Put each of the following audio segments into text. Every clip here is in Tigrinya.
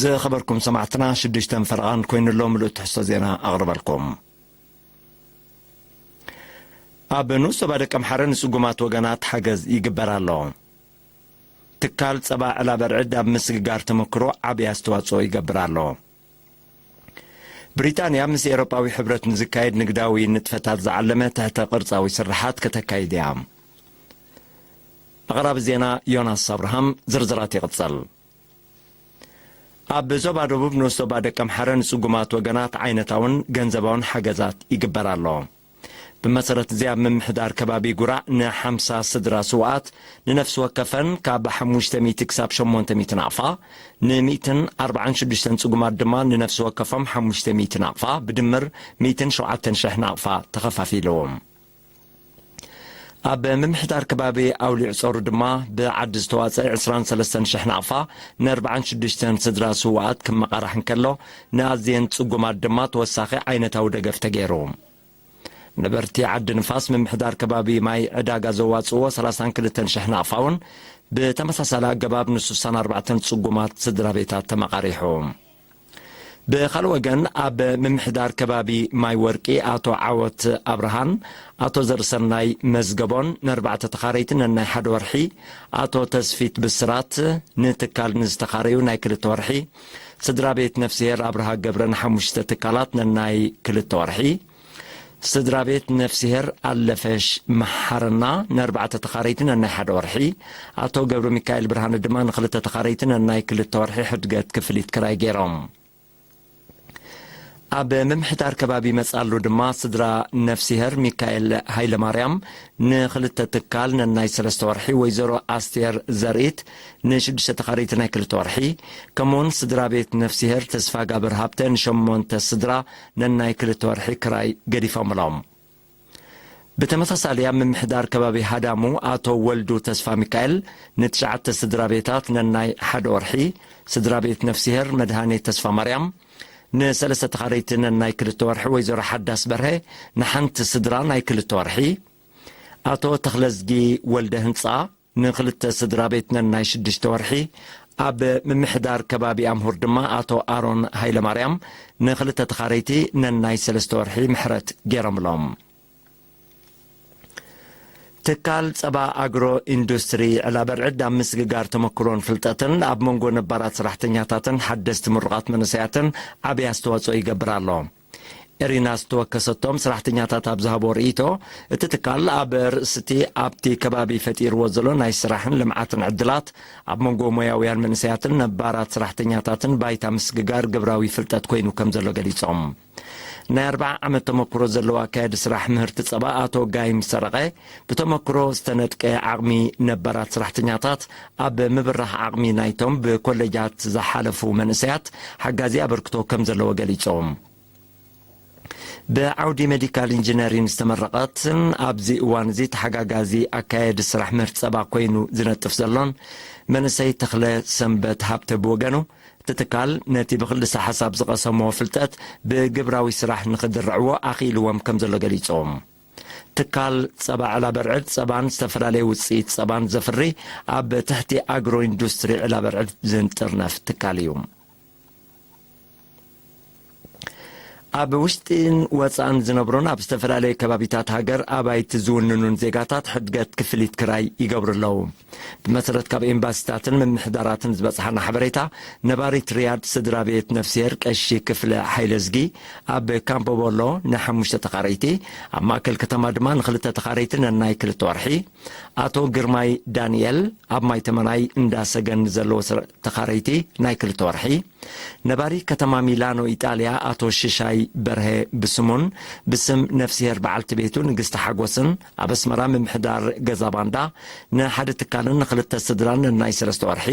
ዝኸበርኩም ሰማዕትና፣ ሽዱሽተ ፈረቓ ኮይኑ ኣሎ። ምሉእ ትሕዝቶ ዜና ኣቕርበልኩም። ኣብ ንኡስ ዞባ ደቀምሓረ ንጽጉማት ወገናት ሓገዝ ይግበር ኣሎ። ትካል ጸባ ዕላበርዕድ ኣብ ምስግጋር ተመክሮ ዓቢ ኣስተዋጽኦ ይገብር ኣሎ። ብሪጣንያ ምስ ኤውሮጳዊ ሕብረት ንዝካየድ ንግዳዊ ንጥፈታት ዝዓለመ ትሕተ ቅርጻዊ ስርሓት ከተካይድ እያ። ኣቕራቢ ዜና ዮናስ ኣብርሃም። ዝርዝራት ይቕጽል። ኣብ ዞባ ደቡብ ንኡስ ዞባ ደቀምሓረ ንጽጉማት ወገናት ዓይነታውን ገንዘባውን ሓገዛት ይግበር ኣሎ። ብመሰረት እዚ ኣብ ምምሕዳር ከባቢ ጉራዕ ንሓምሳ ስድራ ስውኣት ንነፍሲ ወከፈን ካብ ሓሙሽተ ሚእቲ ክሳብ ሸሞንተ ሚእቲ ናቕፋ፣ ን ሚእትን ኣርባዓን ሽዱሽተን ጽጉማት ድማ ንነፍሲ ወከፎም ሓሙሽተ ሚእቲ ናቕፋ፣ ብድምር ሚእትን ሸውዓተን ሽሕ ናቕፋ ተኸፋፊሉ። ኣብ ምምሕዳር ከባቢ ኣውሊዕ ጾሩ ድማ ብዓዲ ዝተዋጸ ዕስራን ሰለስተን ሽሕ ናቕፋ ን ኣርባዓን ሽዱሽተን ስድራ ስውኣት ክመቓራሕ እንከሎ፣ ንኣዝየን ጽጉማት ድማ ተወሳኺ ዓይነታዊ ደገፍ ተገይሩ። ነበርቲ ዓዲ ንፋስ ምምሕዳር ከባቢ ማይ ዕዳጋ ዘዋጽእዎ ሰላሳን ክልተን ሽሕ ናቕፋ እውን ብተመሳሳሊ ኣገባብ ንስሳን ኣርባዕተን ጽጉማት ስድራ ቤታት ተመቓሪሑ። ብኻልእ ወገን፣ ኣብ ምምሕዳር ከባቢ ማይ ወርቂ ኣቶ ዓወት ኣብርሃን ኣቶ ዘርሰናይ መዝገቦን ንኣርባዕተ ተኻረይቲ ነናይ ሓደ ወርሒ፣ ኣቶ ተስፊት ብስራት ንትካል ንዝተኻረዩ ናይ ክልተ ወርሒ፣ ስድራ ቤት ነፍስሄር ኣብርሃ ገብረ ንሓሙሽተ ትካላት ነናይ ክልተ ወርሒ፣ ስድራ ቤት ነፍስሄር ኣለፈሽ መሓረና ንኣርባዕተ ተኻረይቲ ነናይ ሓደ ወርሒ፣ ኣቶ ገብረ ሚካኤል ብርሃነ ድማ ንኽልተ ተኻረይቲ ነናይ ክልተ ወርሒ ሕድገት ክፍሊት ክራይ ገይሮም። ኣብ ምምሕዳር ከባቢ መጻሉ ድማ ስድራ ነፍስሄር ሚካኤል ሃይለማርያም ንኽልተ ትካል ነናይ ሰለስተ ወርሒ፣ ወይዘሮ ኣስቴር ዘርኢት ንሽዱሽተ ተኻረይቲ ናይ ክልተ ወርሒ፣ ከምኡውን ስድራ ቤት ነፍስሄር ተስፋ ጋብር ሃብተ ንሸሞንተ ስድራ ነናይ ክልተ ወርሒ ክራይ ገዲፎምሎም። ብተመሳሳሊ ኣብ ምምሕዳር ከባቢ ሃዳሙ ኣቶ ወልዱ ተስፋ ሚካኤል ንትሽዓተ ስድራ ቤታት ነናይ ሓደ ወርሒ፣ ስድራ ቤት ነፍስሄር መድሃኔ ተስፋ ማርያም ንሰለስተ ተኻረይቲ ነናይ ክልተ ወርሒ፣ ወይዘሮ ሓዳስ በርሀ ንሓንቲ ስድራ ናይ ክልተ ወርሒ፣ ኣቶ ተኽለዝጊ ወልደ ህንጻ ንኽልተ ስድራ ቤት ነናይ ሽዱሽተ ወርሒ፣ ኣብ ምምሕዳር ከባቢ ኣምሁር ድማ ኣቶ ኣሮን ሃይለማርያም ንኽልተ ተኻረይቲ ነናይ ሰለስተ ወርሒ ምሕረት ገይሮምሎም። ትካል ጸባ ኣግሮ ኢንዱስትሪ ዕላበርዕድ ኣብ ምስግጋር ተመክሮን ፍልጠትን ኣብ መንጎ ነባራት ሰራሕተኛታትን ሓደስቲ ምሩቓት መንእሰያትን ዓብዪ ኣስተዋጽኦ ይገብር ኣሎ። ኤሪና ዝተወከሰቶም ሰራሕተኛታት ኣብ ዝሃቦ ርእይቶ፣ እቲ ትካል ኣብ ርእስቲ ኣብቲ ከባቢ ፈጢርዎ ዘሎ ናይ ስራሕን ልምዓትን ዕድላት ኣብ መንጎ ሞያውያን መንእሰያትን ነባራት ሰራሕተኛታትን ባይታ ምስግጋር ግብራዊ ፍልጠት ኮይኑ ከም ዘሎ ገሊጾም። ናይ ኣርብዓ ዓመት ተመክሮ ዘለዎ ኣካያዲ ስራሕ ምህርቲ ጸባ ኣቶ ጋይም ሰረቐ፣ ብተመክሮ ዝተነጥቀ ዓቕሚ ነባራት ሰራሕተኛታት ኣብ ምብራኽ ዓቕሚ ናይቶም ብኮሌጃት ዝሓለፉ መንእሰያት ሓጋዚ ኣበርክቶ ከም ዘለዎ ገሊጾም። ብዓውዲ ሜዲካል ኢንጂነሪን ዝተመረቐትን ኣብዚ እዋን እዚ ተሓጋጋዚ ኣካየዲ ስራሕ ምህርቲ ጸባ ኮይኑ ዝነጥፍ ዘሎን መንእሰይ ተኽለ ሰንበት ሃብተ ብወገኑ፣ እቲ ትካል ነቲ ብክልሰ ሓሳብ ዝቐሰምዎ ፍልጠት ብግብራዊ ስራሕ ንኽድርዕዎ ኣኽኢልዎም ከም ዘሎ ገሊጾም። ትካል ጸባ ዕላ በርዕድ ጸባን ዝተፈላለየ ውጽኢት ጸባን ዘፍሪ ኣብ ትሕቲ ኣግሮ ኢንዱስትሪ ዕላ በርዕድ ዝንጥርነፍ ትካል እዩ። ኣብ ውሽጥን ወጻእን ዝነብሩን ኣብ ዝተፈላለዩ ከባቢታት ሃገር ኣባይቲ ዝውንኑን ዜጋታት ሕድገት ክፍሊት ክራይ ይገብሩ ኣለዉ። ብመሰረት ካብ ኤምባሲታትን ምምሕዳራትን ዝበጽሓና ሓበሬታ፣ ነባሪት ሪያድ ስድራ ቤት ነፍስሄር ቀሺ ክፍለ ሓይለዝጊ ኣብ ካምፖ ቦሎ ንሓሙሽተ ተኻረይቲ፣ ኣብ ማእከል ከተማ ድማ ንኽልተ ተኻረይቲ ነናይ ክልተ ወርሒ፣ ኣቶ ግርማይ ዳንኤል ኣብ ማይ ተመናይ እንዳ ሰገን ንዘለዉ ስረ-፣ ተኻረይቲ ናይ ክልተ ወርሒ፣ ነባሪ ከተማ ሚላኖ ኢጣልያ ኣቶ ሽሻይ በርሀ ብስሙን ብስም ነፍስሄር በዓልቲ ቤቱ ንግስቲ ሓጎስን ኣብ ኣስመራ ምምሕዳር ገዛ ባንዳ ንሓደ ትካልን ንኽልተ ስድራን ነናይ ሰለስተ ወርሒ፣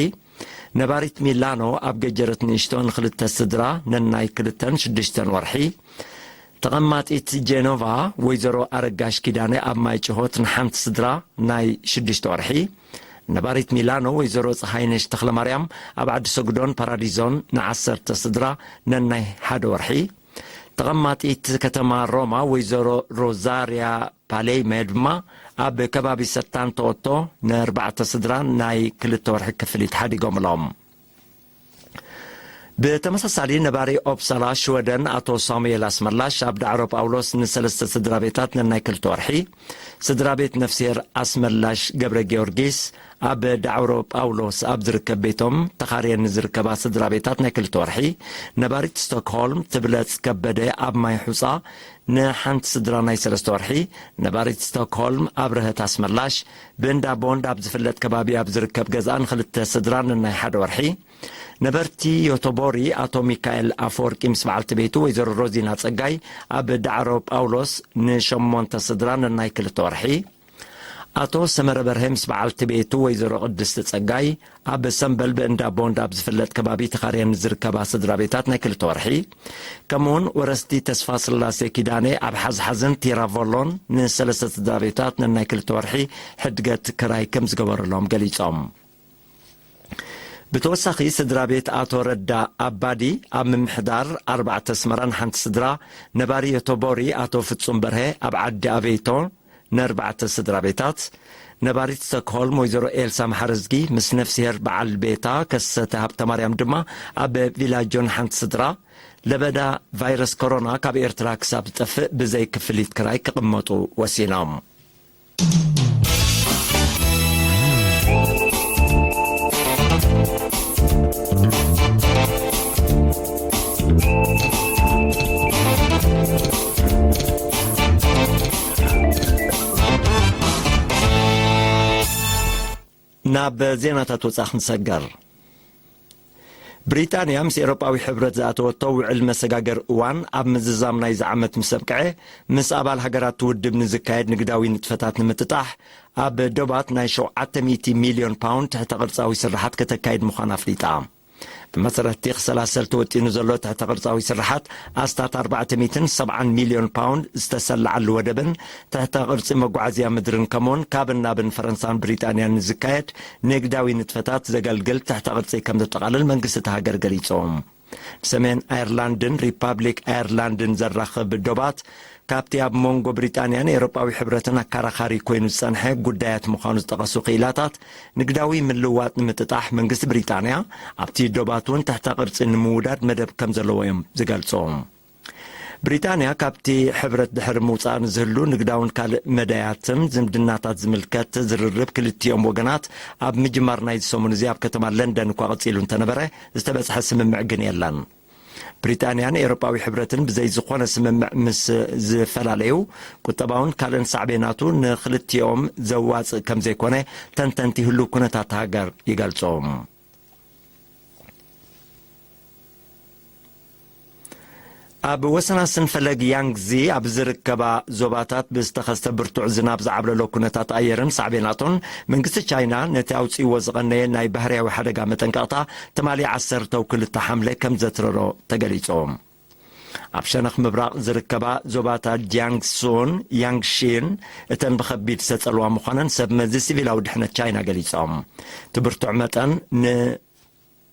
ነባሪት ሚላኖ ኣብ ገጀረት ንእሽቶ ንኽልተ ስድራ ነናይ ክልተን ሽዱሽተን ወርሒ፣ ተቐማጢት ጄኖቫ ወይዘሮ ኣረጋሽ ኪዳነ ኣብ ማይ ጭሆት ንሓንቲ ስድራ ናይ ሽዱሽተ ወርሒ፣ ነባሪት ሚላኖ ወይዘሮ ፀሃይነሽ ተኽለማርያም ኣብ ዓዲ ሰጉዶን ፓራዲዞን ንዓሰርተ ስድራ ነናይ ሓደ ወርሒ፣ ተቐማጢት ከተማ ሮማ ወይዘሮ ሮዛርያ ፓሌይመ ድማ ኣብ ከባቢ ሰታንቶ ኦቶ ንኣርባዕተ ስድራ ናይ ክልተ ወርሒ ክፍሊት ሓዲጎምሎም። ብተመሳሳሊ ነባሪ ኦፕሳላ ሽወደን ኣቶ ሳሙኤል ኣስመላሽ ኣብ ዳዕሮ ጳውሎስ ንሰለስተ ስድራ ቤታት ነናይ ክልተ ወርሒ፣ ስድራ ቤት ነፍስሄር ኣስመላሽ ገብረ ጊዮርጊስ ኣብ ዳዕሮ ጳውሎስ ኣብ ዝርከብ ቤቶም ተኻርየን ንዝርከባ ስድራ ቤታት ናይ ክልተ ወርሒ፣ ነባሪት ስቶክሆልም ትብለጽ ከበደ ኣብ ማይ ሑጻ ንሓንቲ ስድራ ናይ ሰለስተ ወርሒ፣ ነባሪት ስቶክሆልም ኣብርሀት ኣስመላሽ ብእንዳ ቦንድ ኣብ ዝፍለጥ ከባቢ ኣብ ዝርከብ ገዝኣ ንኽልተ ስድራ ነናይ ሓደ ወርሒ፣ ነበርቲ ዮቶቦሪ ኣቶ ሚካኤል ኣፈወርቂ ምስ በዓልቲ ቤቱ ወይዘሮ ሮዚና ጸጋይ ኣብ ዳዕሮ ጳውሎስ ንሸሞንተ ስድራ ነናይ ክልተ ወርሒ፣ ኣቶ ሰመረ በርሀ ምስ በዓልቲ ቤቱ ወይዘሮ ቅድስቲ ጸጋይ ኣብ ሰምበል ብእንዳ ቦንድ ኣብ ዝፍለጥ ከባቢ ተኻርየን ዝርከባ ስድራ ቤታት ናይ ክልተ ወርሒ፣ ከምኡውን ወረስቲ ተስፋ ስላሴ ኪዳነ ኣብ ሓዝሓዝን ቲራቮሎን ንሰለስተ ስድራ ቤታት ነናይ ክልተ ወርሒ ሕድገት ክራይ ከም ዝገበረሎም ገሊጾም። ብተወሳኺ ስድራ ቤት ኣቶ ረዳ ኣባዲ ኣብ ምምሕዳር ኣርባዕተ ኣስመራን ሓንቲ ስድራ፣ ነባሪ ዮቶቦሪ ኣቶ ፍጹም በርሀ ኣብ ዓዲ ኣበይቶ ነርባዕተ ስድራ ቤታት፣ ነባሪት ስቶክሆልም ወይዘሮ ኤልሳ መሓረዝጊ ምስ ነፍስሄር በዓል ቤታ ከሰተ ሃብተማርያም ድማ ኣብ ቪላጆን ሓንቲ ስድራ፣ ለበዳ ቫይረስ ኮሮና ካብ ኤርትራ ክሳብ ዝጠፍእ ብዘይ ክፍሊት ክራይ ክቕመጡ ወሲኖም። ናብ ዜናታት ወጻኢ ክንሰገር። ብሪጣንያ ምስ ኤውሮጳዊ ሕብረት ዝኣተወቶ ውዕል መሰጋገር እዋን ኣብ ምዝዛም ናይዚ ዓመት ምስ ኣብቅዐ፣ ምስ ኣባል ሃገራት ውድብ ንዝካየድ ንግዳዊ ንጥፈታት ንምጥጣሕ፣ ኣብ ዶባት ናይ ሸውዓተ ሚእቲ ሚልዮን ፓውንድ ትሕተ ቅርጻዊ ስርሓት ከተካይድ ምዃና ኣፍሊጣ። ብመሰረት እቲ ክሰላሰል ተወጢኑ ዘሎ ትሕተ ቅርጻዊ ስርሓት፣ ኣስታት ኣርባዕተ ሚእትን ሰብዓን ሚልዮን ፓውንድ ዝተሰላዓሉ ወደብን ትሕተ ቅርጺ መጓዓዝያ ምድርን ከምኡውን ካብን ናብን ፈረንሳን ብሪጣንያን ንዝካየድ ንግዳዊ ንጥፈታት ዘገልግል ትሕተ ቅርጺ ከም ዘጠቓልል መንግስቲ እታ ሃገር ገሊጹ። ንሰሜን ኣየርላንድን ሪፓብሊክ ኣየርላንድን ዘራኽብ ዶባት፣ ካብቲ ኣብ መንጎ ብሪጣንያን ኤውሮጳዊ ሕብረትን ኣከራኻሪ ኮይኑ ዝጸንሐ ጉዳያት ምዃኑ ዝጠቐሱ ክኢላታት፣ ንግዳዊ ምልውዋጥ ንምጥጣሕ መንግስቲ ብሪጣንያ ኣብቲ ዶባት እውን ትሕተ ቅርጺ ንምውዳድ መደብ ከም ዘለዎ እዮም ዝገልጹ። ብሪጣንያ ካብቲ ሕብረት ድሕሪ ምውጻእ ንዝህሉ ንግዳውን ካልእ መዳያትን ዝምድናታት ዝምልከት ዝርርብ ክልቲኦም ወገናት ኣብ ምጅማር ናይዚ ሰሙን እዚ ኣብ ከተማ ለንደን እኳ ቀጺሉ እንተነበረ፣ ዝተበጽሐ ስምምዕ ግን የለን። ብሪጣንያን ኤውሮጳዊ ሕብረትን ብዘይ ዝኾነ ስምምዕ ምስ ዝፈላለዩ፣ ቁጠባውን ካልእን ሳዕቤናቱ ንክልቲኦም ዘዋጽእ ከም ዘይኮነ ተንተንቲ ህሉው ኩነታት ሃገር ይገልጹ። ኣብ ወሰናስን ፈለግ ያንግዚ ኣብ ዝርከባ ዞባታት ብዝተኸስተ ብርቱዕ ዝናብ ዝዓብለሎ ኩነታት ኣየርን ሳዕቤናቱን፣ መንግስቲ ቻይና ነቲ ኣውጺእዎ ዝቐነየ ናይ ባህርያዊ ሓደጋ መጠንቀቕታ ትማሊ ዓሰርተ ክልተ ሓምለ ከም ዘትረሮ ተገሊጹ። ኣብ ሸነኽ ምብራቕ ዝርከባ ዞባታት ጂያንግሱን ያንግሺን እተን ብኸቢድ ዝተጸልዋ ምዃነን ሰብ መዚ ሲቪላዊ ድሕነት ቻይና ገሊጾም። እቲ ብርቱዕ መጠን ን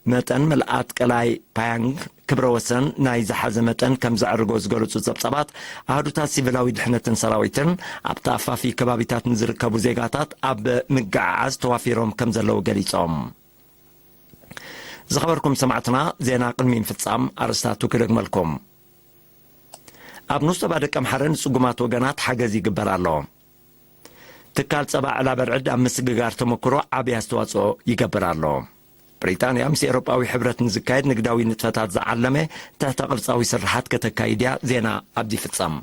መጠን ምልኣት ቀላይ ፓያንግ ክብረ ወሰን ናይ ዝሓዘ መጠን ከም ዘዕርጎ ዝገለጹ ጸብጻባት፣ ኣሃዱታት ሲቪላዊ ድሕነትን ሰራዊትን ኣብቲ ኣፋፊ ከባቢታት ንዝርከቡ ዜጋታት ኣብ ምግዓዓዝ ተዋፊሮም ከም ዘለዉ ገሊጾም። ዝኸበርኩም ሰማዕትና፣ ዜና ቅድሚ ምፍጻም ኣርእስታቱ ክደግመልኩም። ኣብ ንስ ዞባ ደቀምሓረ ንጽጉማት ወገናት ሓገዝ ይግበር ኣሎ። ትካል ጸባ ዕላበርዕድ ኣብ ምስግጋር ተመክሮ ዓቢ ኣስተዋጽኦ ይገብር ኣሎ። ብሪጣንያ ምስ ኤውሮጳዊ ሕብረት ንዝካየድ ንግዳዊ ንጥፈታት ዝዓለመ ትሕተ ቅርጻዊ ስርሓት ከተካይድ እያ። ዜና ኣብዚ ይፍጸም።